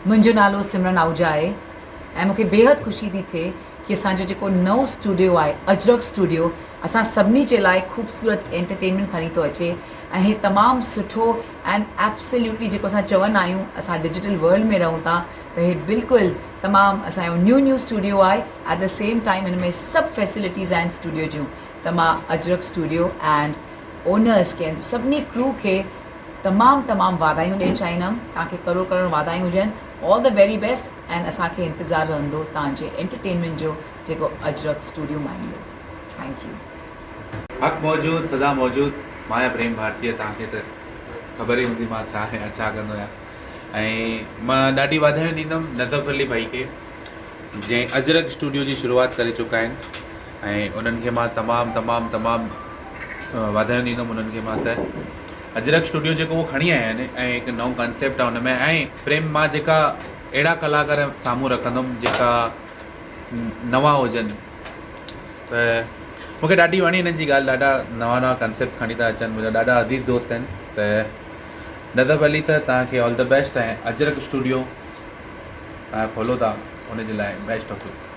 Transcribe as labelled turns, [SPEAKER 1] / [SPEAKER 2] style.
[SPEAKER 1] منهنجو نالو سمرن آهوجا آهي ۽ مون کي بيحد خوشي ٿي ٿئي ڪي اسان جو جيڪو نئون اسٽوڊيو آهي اجرڪ اسٽوڊيو اسان سڀني جي لاء خوبصورت انٽرٽينمينٽ کڻي ٿو اچي ۽ هي تمام سٺو ۽ ايبسليوٽلي جيڪو اسان چوندا آهيون اسان ڊجيٽل ورلڊ ۾ رهون ٿا ته هي بلڪل تمام اسان جو نيو نيو اسٽوڊيو آهي ايٽ the same time هن ۾ سڀ فيسلٽيز آهن اسٽوڊيو جون ته مان اجرڪ اسٽوڊيو اينڊ اونرس کي ۽ سڀني ڪرو کي تمام تمام واڌايون ڏيڻ چاهيندم توهان کي ڪروڙ ڪروڙ واڌايون هجن آل the very best ۽ اسان کي انتظار رهندو توهان جي انٽرٽينمينٽ جو جيڪو اجرڪ اسٽوڊيو مان ايندو thank you.
[SPEAKER 2] حق موجود سدا موجود مان آهيان پريم ڀارتيه توهان کي ته خبر ئي هوندي مان ڇا آهيان ڇا ڪندو آهيان ۽ مان ڏاڍي واڌايون ڏيندم نظف علي ڀائي کي جنهن اجرڪ اسٽوڊيو جي شروعات ڪري چڪا آهن ۽ انهن کي مان تمام تمام تمام واڌايون ڏيندم انهن کي مان ته اجرڪ اسٽوڊيو جيڪو هو کڻي آيا آهن ۽ هڪ نئون ڪانسيپٽ آهي ان ۾ ۽ پريم مان جيڪا اهڙا ڪلاڪار سامهون رکندم جيڪا نوان هجن ته مونکي ڏاڍي وڻي هنن جي ڳالهه ڏاڍا نوان نوان ڪانسيپٽ کڻي ٿا اچن منهنجا ڏاڍا عزيز دوست آهن ته نظف علي سر توهان کي آل the best ۽ Ajrak studio توهان کولو ٿا ان جي لاء بيسٽ آف لڪ.